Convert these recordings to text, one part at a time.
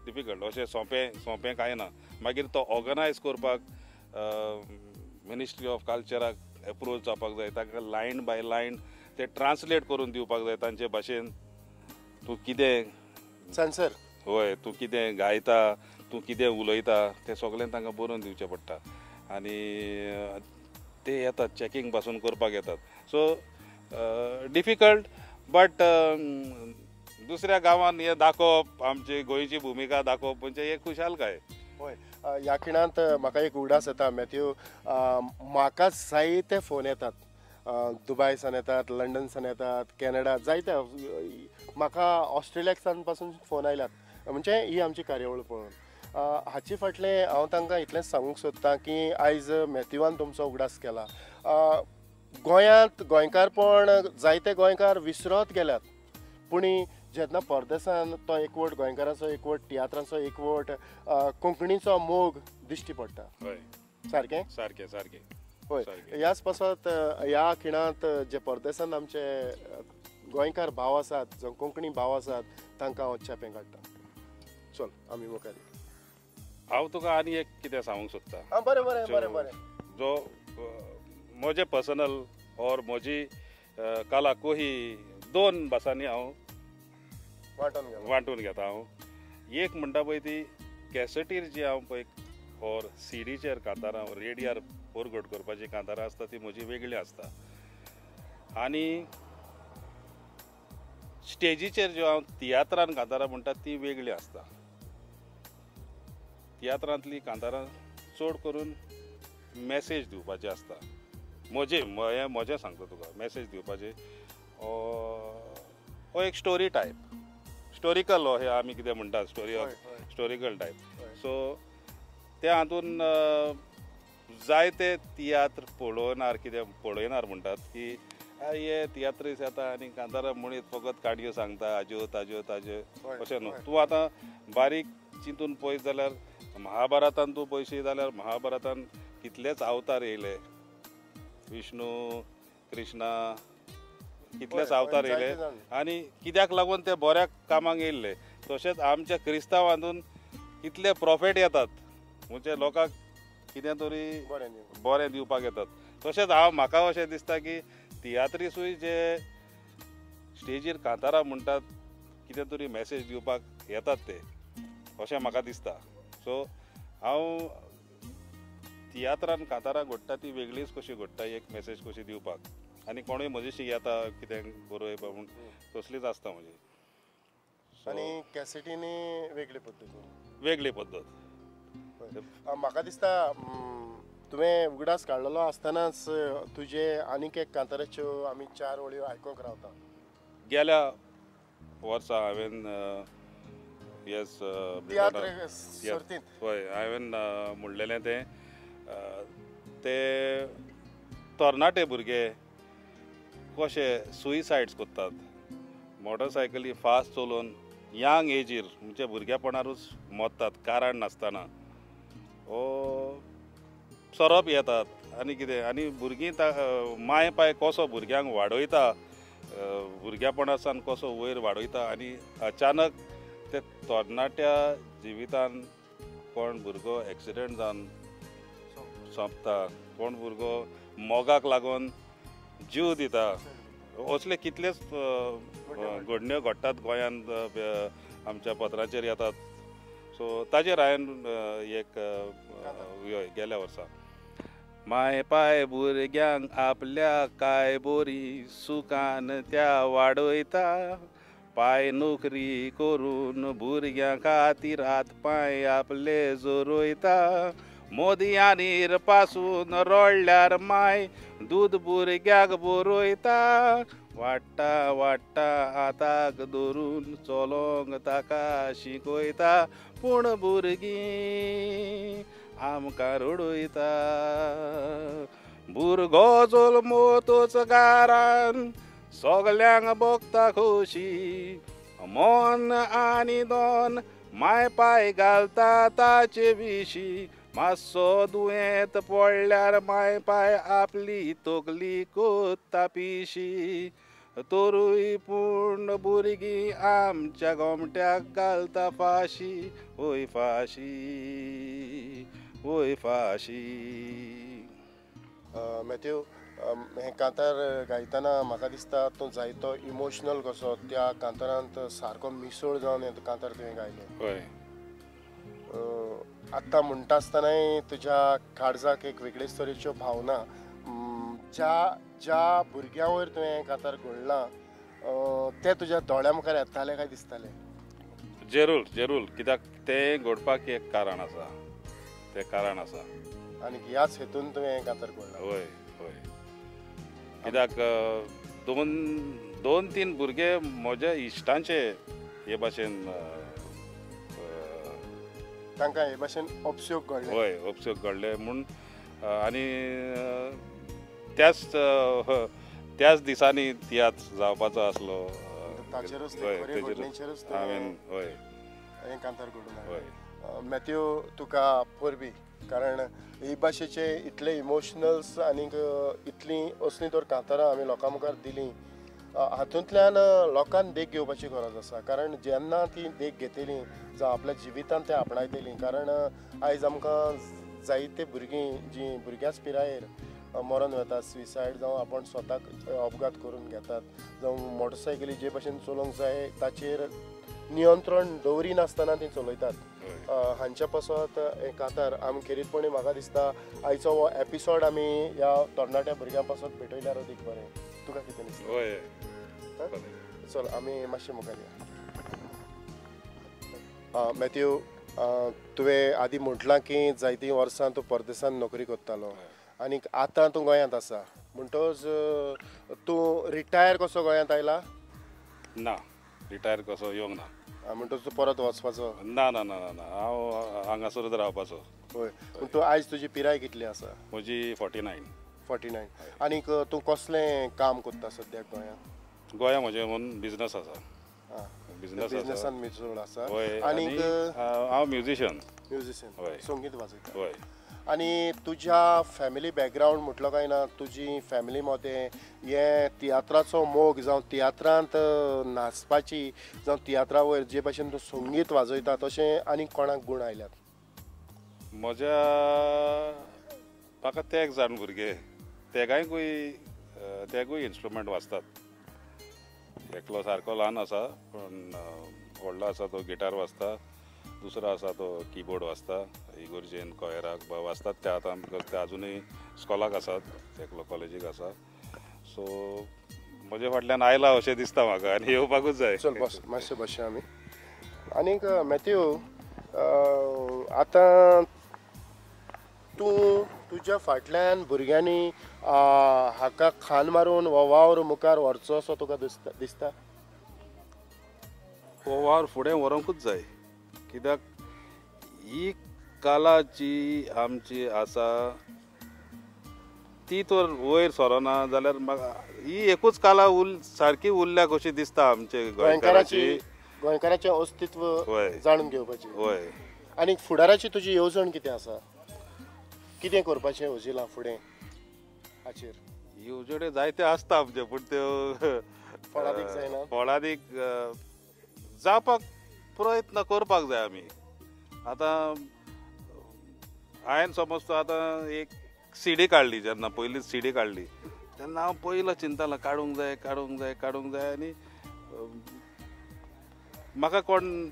Difficult अशें सोंपें सोंपें कांय ना. मागीर तो ऑर्गनायज करपाक मिनिस्ट्री ऑफ कल्चराक एप्रोच जावपाक जाय, तांकां लायन बाय लायन ते ट्रान्सलेट करून दिवपाक जाय तांचे भाशेन. तूं कितें सेन्सर, हय, तूं कितें गायता, तूं कितें उलयता तें सगळें तांकां बरोवन दिवचें पडटा आनी ते येतात चॅकींग पासून करपाक येतात. सो डिफिकल्ट बट दुसऱ्या गांवान हें दाखोवप, आमची गोंयची भुमिका दाखोवप म्हणजे एक खुशालकाय. हय, ह्या खिणांत म्हाका एक उगडास येता मॅथ्यू, म्हाका जायते फोन येतात, दुबाय सान येतात, लंडन सान येतात, कॅनडा, जायते, म्हाका ऑस्ट्रेलियाक सान पासून फोन आयल्यात, म्हणजे ही आमची कार्यावळ पळोवन. हाचे फाटलें हांव तांकां इतलेंच सांगूंक सोदतां की आयज मॅथ्यूवान तुमचो उगडास केला. गोंयांत गोंयकारपण जायते गोंयकार विसरत गेल्यात, पूण जेन्ना परदेसान तो एकवट, गोंयकारांचो एकवट, तियात्रांचो एकवट, कोंकणीचो मोग दिश्टी पडटा. हय, सारकें सारकें सारकें. हय, ह्याच पासत ह्या खिणांत जे परदेसान आमचे गोंयकार भाव आसात, जो कोंकणी भाव आसात, तांकां हांव चेपें काडटा. चल आमी मुखार. हांव तुका आनी एक कितें सांगूंक सोदता. आं, बरें बरें बरें बरें. जो म्हजें पर्सनल ऑर म्हजी कला कोही दोन भासांनी हांव वांटून घेता. हांव एक म्हणटा पळय ती कॅसेटीर जी हांव पळय ऑर सीडीचेर कांतारां रेडियार परगट करपाची कांतारां आसता ती म्हजी वेगळी आसता, आनी स्टेजीचेर ज्यो हांव तियात्रान कांतारां म्हणटा ती वेगळी आसता. तियात्रांतली कांतारां चड करून मॅसेज दिवपाची आसता. म्हजें म्हजें सांगता तुका, मॅसेज दिवपाची हो एक स्टोरी टायप, स्टोरिकल हे आमी कितें म्हणटात स्टोरी, स्टोरिकल टायप. सो त्या हातून जायते तियात्र पळोवनार कितें पळयनार म्हणटात की हे तियात्रीस येता आनी कांतारां म्हणीत फकत काणयो सांगता आज्यो ताज्यो ताज्यो, अशें न्हू. तूं आतां बारीक चिंतून पळयत जाल्यार महाभारतान तूं पळयशी जाल्यार महाभारतान कितलेच अवतार येयले, विष्णू, कृष्णा, कितलेच अवतार येयले आनी कित्याक लागून ते बऱ्या कामाक येयल्ले. तशेंच आमच्या क्रिस्तांवांतून कितले प्रोफेट येतात, म्हणजे लोकांक कितें तरी बरें दिवपाक येतात. तशेंच हांव म्हाका अशें दिसता की तियात्रिसूय जे स्टेजीर कांतारां म्हणटात कितें तरी मॅसेज दिवपाक येतात ते, अशें म्हाका दिसता. सो हांव तियात्रान कांतारां घडटा ती वेगळीच कशी घडटा, एक मॅसेज कशी दिवपाक, आनी कोणूय म्हजेशी येता कितें बरोवपा म्हूण तसलीच आसता म्हजी. आनी कॅसेटीनी वेगळी पद्दत, वेगळी पद्दत. म्हाका दिसता तुवें उगडास काडलेलो आसतनाच तुजे आनीक एक कांताराच्यो आमी चार वळ्यो आयकूंक रावता. गेल्या वर्सा हांवें येस सर्तींत, हय, हांवें म्हणलेलें तें ते तरणाटे भुरगे कशे सुइसायड्स करतात, मोटरसायकली फास्ट चलोवन यंग एजीर म्हणजे भुरग्यापणारूच मरतात कारण नासतना, सोरोप येतात आनी कितें, आनी भुरगीं माय पाय कसो भुरग्यांक वाडयता, भुरग्यापणासान कसो वयर वाडयता, आनी अचानक ते तरणाट्या जिवितान कोण भुरगो एक्सिडंट जावन सोंपता, कोण भुरगो मोगाक लागून जीव दिता, असले कितलेच घडण्यो घडटात गोंयांत, आमच्या पत्रांचेर येतात. सो ताजेर हांवें एक गेल्या वर्सा माय पाय भुरग्यांक आपल्या काय बोरी सुखान त्या वाडयता, पाय नोकरी करून भुरग्यां खातीर हात पांय आपले जोरयता, मोदयानीर पासून रडल्यार माय दूद भुरग्याक बरयता, वाडटा वाडटा हाताक धरून चलोंक ताका शिकयता, पूण भुरगीं आमकां रडयता. भुरगो जल्मतोच घरान सगल्यांक भोगता खोशी, मन आनी दोन माय पाय घालता ताचे विशीं, मातसो दुयेंत पडल्यार माय पाय आपली तकली कोत्ता पिशी, तोरूय पूण भुरगीं आमच्या गोमट्याक घालता फाशी, वय फाशी, वय फाशी. मॅथ्यू, हें कांतार गायतना म्हाका दिसता तूं जायतो इमोशनल कसो त्या कांतारांत सारको मिसळ जावन हें कांतार तुवें गायलें. हय. आत्तां म्हणटा आसतनाय तुज्या काळजाक एक वेगळेच तरेच्यो भावना, ज्या ज्या भुरग्यां वयर तुवें कांतार घडलां तें तुज्या दोळ्या मुखार येतालें काय दिसतालें? जरूर जरूर, कित्याक तें घडपाक एक कारण आसा, तें कारण आसा आनी ह्याच हेतून तुवें हें कांतार घडलां. हय हय, कित्याक दोन दोन तीन भुरगे म्हज्या इश्टांचे हे भाशेन तांकां हे भाशेन अपशोक घडले. हय, अपशोक घडले म्हूण आनी त्याच त्याच दिसांनी तियात्र जावपाचो आसलो, ताचेरूच हांवें हय हें कांतार घडून. हय. मॅथ्यू, तुका परबी, कारण ही भाशेचे इतले इमोशनल्स आनीक इतलीं असलीं तर कांतारां आमी लोकां मुखार दिलीं, हातूंतल्यान लोकांक देख घेवपाची गरज आसा. कारण जेन्ना ती देख घेतली जावं आपल्या जिवितांत तें आपणायतलीं, कारण आयज आमकां जायते भुरगीं जीं भुरग्याच पिरायेर मरण वता, सुसायड जावं आपूण स्वताक अपघात करून घेतात, जावं मोटरसायकली जे भशेन चलोवंक जाय ताचेर नियंत्रण दवरिनासतना ती चलयतात. हांच्या पासत हें कांतार आमी खेरीतपणी म्हाका दिसता आयचो हो एपिसोड आमी ह्या तरणाट्या भुरग्यां पासत भेटयल्यार अदीक बरें. तुका कितें दिसता? हय, चल आमी मातशें मुखार या. मॅथ्यू, तुवें आदीं म्हटलां की जायतीं वर्सां तूं परदेसांत नोकरी करतालो आनी आतां तूं गोंयांत आसा, म्हणटच तूं रिटायर कसो गोंयांत आयला? ना, रिटायर कसो येवंक ना. म्हणटच तूं परत वचपाचो? ना ना ना ना, हांव हांगासरूच रावपाचो. हय. पूण तूं आयज तुजी पिराय कितली आसा? म्हजी 49. 49. आनीक तूं कसलें काम करता सद्याक गोंयांत? गोंया म्हजें ओन बिजनस आसा. बिजनसान मिसळ आसा. आनीक हांव म्युजिशियन. म्युजिशियन, संगीत वाजयता. हय. आनी तुज्या फॅमिली बॅकग्रावंड म्हटलो काय ना, तुजी फॅमिली मदें हे तियात्राचो मोग जावं तियात्रांत नाचपाची जावं तियात्रा वयर जे भाशेन तूं संगीत वाजयता तशें आनी कोणाक गूण आयल्यात? म्हज्या म्हाका तेग जाण भुरगे, तेगांयकूय तेगूय इन्स्ट्रुमेंट वाजतात. एकलो सारको ल्हान आसा पूण व्हडलो आसा तो गिटार वाजता, दुसरो आसा तो किबोर्ड वाजता, इगोर्जेन कॉयराक वाजतात ते आतां, because ते आजुनूय स्कॉलाक आसात, एकलो कॉलेजीक आसा. सो म्हजे फाटल्यान आयला अशें दिसता म्हाका आनी येवपाकूच जाय. चल बस मातशें बसया आमी. आनीक मॅथ्यू, आतां तूं तुज्या फाटल्यान भुरग्यांनी हाका खान मारून हो वावर मुखार व्हरचो असो तुका दिसता? हो वावर फुडें व्हरूंकूच जाय, कित्याक ही कला जी आमची आसा ती तर वयर सरना जाल्यार म्हाका ही एकूच कला सारकी उरल्या कशी दिसता आमचे गोंयकाराची, गोंयकाराचें अस्तित्व जाणून घेवपाची. हय. आनी फुडाराची तुजी येवजण कितें आसा? कितें करपाचें येवजिलां फुडें हाचेर? येवजण्यो जायत्यो आसता आमच्यो, पूण त्यो फळादीक जायना. फळादीक जावपाक प्रयत्न करपाक जाय आमी. आतां हांवें समज तो आतां एक सीडी काडली, जेन्ना पयलीच सीडी काडली तेन्ना हांव पयलो चिंतालो काडूंक जाय काडूंक जाय काडूंक जाय. आनी म्हाका कोण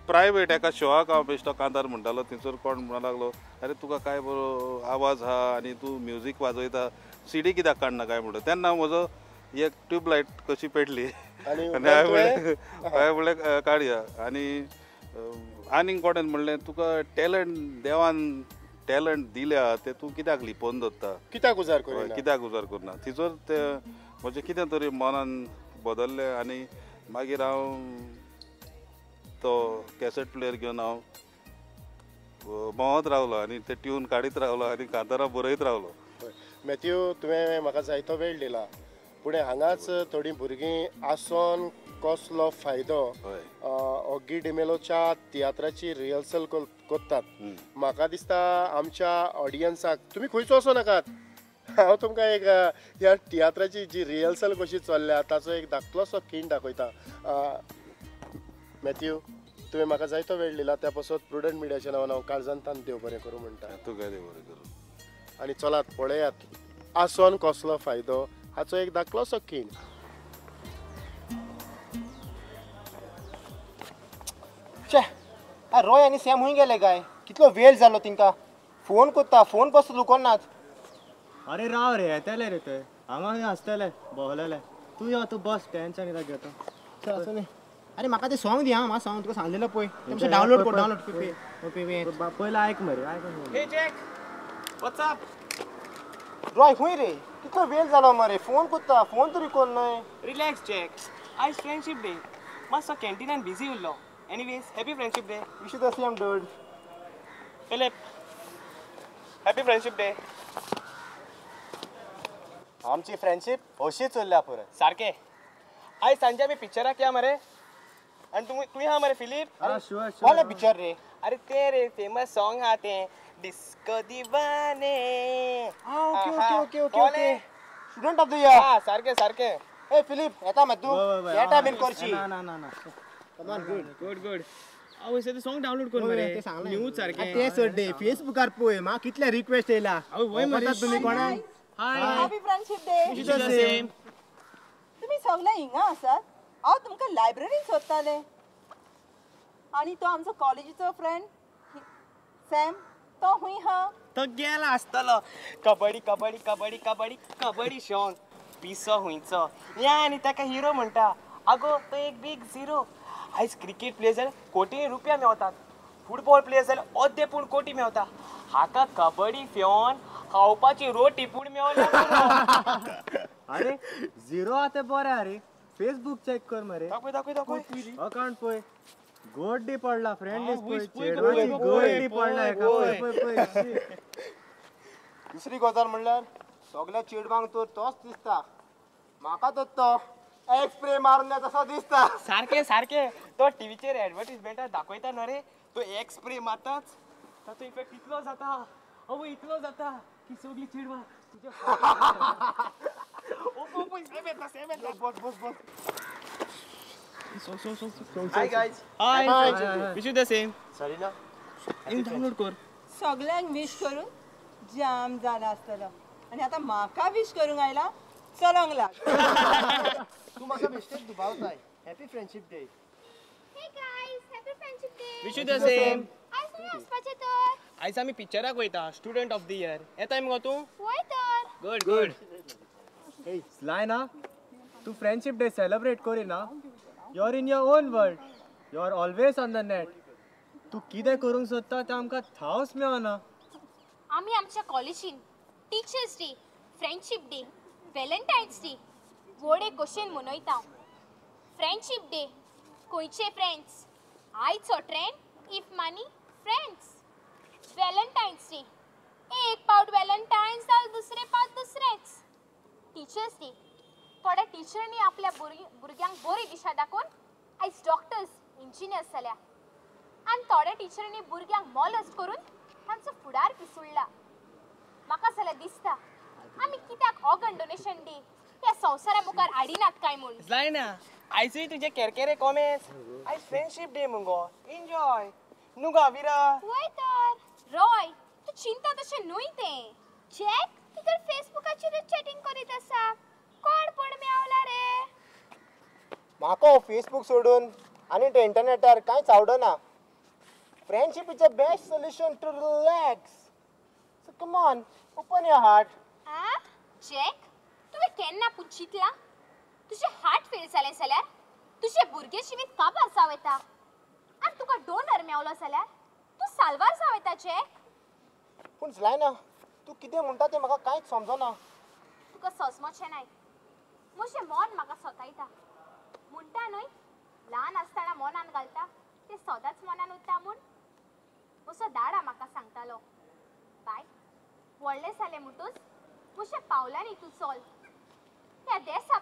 प्रायवेट एका शोआक हांव बेश्टो कांतार म्हणटालो, थंयसर कोण म्हणूंक लागलो, अरे तुका काय बरो आवाज आहा आनी तूं म्युजीक वाजयता, सीडी कित्याक काडना काय म्हणटा. तेन्ना म्हजो एक ट्यूबलायट कशी पेटली आनी हांवें म्हणलें काडया. आनी आनीक कोणें म्हणलें तुका टॅलंट देवान टॅलंट दिल्या ते तूं कित्याक लिपोवन दवरता, कित्याक उजार करना, कित्याक उजार करना. थंयसर ते म्हजें कितें तरी मनान बदल्लें आनी मागीर हांव तो कॅसेट प्लेयर घेवन हांव भोंवत रावलो आनी ते ट्यून काडीत रावलो आनी कांतारां बरयत रावलो. मॅथ्यू, तुवें म्हाका जायतो वेळ दिला, पूण हांगाच थोडीं भुरगीं आसोन कसलो फायदो ऑगी डिमेलोच्या तियात्राची रिहर्सल करतात. म्हाका दिसता आमच्या ऑडियन्साक तुमी खंयचो वचो नाकात, हांव तुमकां एक ह्या तियात्राची जी रिहर्सल कशी चल्ल्या ताचो एक धाकलोसो खीण दाखयता. मॅथ्यू, तुवें म्हाका जायतो वेळ दिला त्या पासत प्रुडंट मिडियाच्या नांवान हांव काळजांतान देव बरें करूं म्हणटा. तुका देव बरें करूं. आनी चलात पळयात आसोन कसलो फायदो हाचो एक धाकलोसो खीण. छे, रॉय आनी सॅम हुंय गेले काय? कितलो वेळ जालो तिंका फोन करता, फोन पासून लुकोनात. अरे राव रे, येतले रे ते हांगा आसतले भोंवलेले. तूं यो, तूं बस, टेन्शन कित्याक घेता? चल आसूं. अरे म्हाका ते सॉंग दी. हां, म्हाका सॉंग तुका सांगलेलें पळय, तें डावनलोड कर. डावनलोड पयलीं आयक मरे, आयक. हे जॅक, व्हॉट्स अप? रॉय खूंय रे? कितलो वेळ जालो मरे, फोन करता, फोन तरी कोण न्हय. रिलॅक्स जॅक, आयज फ्रेंडशीप डे, मातसो कॅन्टिनान बिजी उरलो. Anyways, happy friendship day. Wish you the same dude. Philip, happy friendship day. आमची फ्रेंडशीप अशीच उरल्या पुराय. सारकें. आयज सांजे आमी पिक्चराक या मरे. आनी तुवें आहा मरे फिलीप? कोण पिक्चर रे? अरे तें रे फेमस सॉंग आहा तें, disco Deewane. Okay okay okay okay okay, student of the year. हां सारकें सारकें. ए फिलीप, येता मरे तूं? येता बीन करशी. ना ना ना, come on. Good good good. हांव ते सॉंग डावनलोड कर मरे, न्यूज सारकें. ते सोड दे, फेसबुकार पळय म्हाका कितले रिक्वेस्ट येयला. वय मरे तुमी कोणाक. Hi, happy friendship day. Wish you the same. तुमी सगळे हिंगा आसात? हांव तुमकां लायब्ररीन सोदतालें. आनी तो आमचो कॉलेजीचो फ्रेंड सॅम, तो खूंय आहा? तो गेला आसतलो कबड्डी कबड्डी कबड्डी कबड्डी कबड्डी शॉंग पिसो हुंयचो या. आनी ताका हिरो म्हणटा. आगो तो एक बीग झिरो. आयज क्रिकेट प्लेयर जाल्यार कोटी रुपया मेवतात, फुटबॉल प्लेयर जाल्यार अर्दे पूण कोटी मेवता. हाका कबड्डी फेवन खावपाची रोटी पूण मेवना. अरे झिरो आहा तें बरें. अरे फेसबूक चॅक कर मरे. दाखय दाखय दाखय अकाउंट पळय, गोड्डी पडला. फ्रेंड लिस्ट पळय, चेडवाची गोड्डी पडला. पळय पळय. दुसरी गजाल म्हणल्यार सगळ्या चेडवांक तर तोच दिसता, म्हाका तर तो एक्सप्रे मारून तसो दिसता. सारकें सारकें. तो टिवीचेर एडवर्टीजमेंटार दाखयता न्हय रे, तो एक्सप्रे मारताच ताचो इफेक्ट इतलो जाता, अवय इतलो जाता की सगळीं चेडवां तुज्या. बस बस बस. So so so. Hi guys. Hi, wish you the same. Sarina, download कर. सगळ्यांक विश करून जाम जाला आसतलो आनी आतां म्हाका विश करूंक आयला, चलोंक लाग. तूं म्हाका बेश्टेच दुबावताय. Happy friendship day. Hey guys, happy friendship day. Wish you the same. आयज तुमी वचपाचें तर? आयज आमी पिक्चराक वयता, स्टुडंट ऑफ the year. येताय मुगो तूं? वय तर. Good good. स्लायना, तूं फ्रेंडशीप डे सेलिब्रेट करिना. You are in your own world, you are always on the net. तूं कितें करूंक सोदता तें आमकां थावच मेळना. आमी आमच्या कॉलेजीन teachers day, friendship day, Valentine's day व्हडे खोशेन मनयता. फ्रेंडशीप डे खंयचे फ्रेंड्स? आयचो trend if money friends. Valentine's day एक पावट व्हॅलेंटायन्स जाल्यार दुसरे पावट दुसरेच. टिचर्स डे थोड्या टिचरांनी आपल्या भुरग्यांक बरी दिशा दाखोवन आयज डॉक्टर्स, इंजिनियर्स जाल्या. आनी थोड्या टिचरांनी भुरग्यांक मॉलस्ट करून तांचो फुडार पिसुडला. म्हाका जाल्यार दिसता आमी कित्याक ऑर्गन डोनेशन डे ह्या संवसारा मुखार हाडिनात काय म्हूण. जायना आयजूय तुजे केरकेरे कॉमेंट्स. आयज फ्रेंडशीप डे मुगो, एन्जॉय न्हू गो विरा? वय तर. रॉय, तूं चिंता तशें न्हय तें. जॅक, तूं तर फेसबुकाचेरूच चॅटींग करीत आसा. कोण पूण मेवला रे? म्हाका फेसबूक सोडून आनी ते इंटरनेटार कांयच आवडना. Friendship is the best solution to relax. So come on, open your heart. Ah Jack, तुवें केन्ना पूण चिंतलां तुजें हार्ट फेल जालें जाल्यार तुजें भुरगें जिवीत काबार जावं येता, आनी तुका डोनर मेवलो जाल्यार तूं साल्वार जावं येता जॅक. पूण जायना, तूं कितें म्हणटा तें म्हाका कांयच समजना. तुका सजमचें नाय, म्हजें मन म्हाका सतायता. म्हणटा न्हय, ल्हान आसतना मनान घालता तें सदांच मनान उरता म्हूण. म्हजो दाडा म्हाका सांगतालो, बाय व्हडलें जालें म्हणटूच म्हज्या पावलांनी तूं चल, ह्या देसा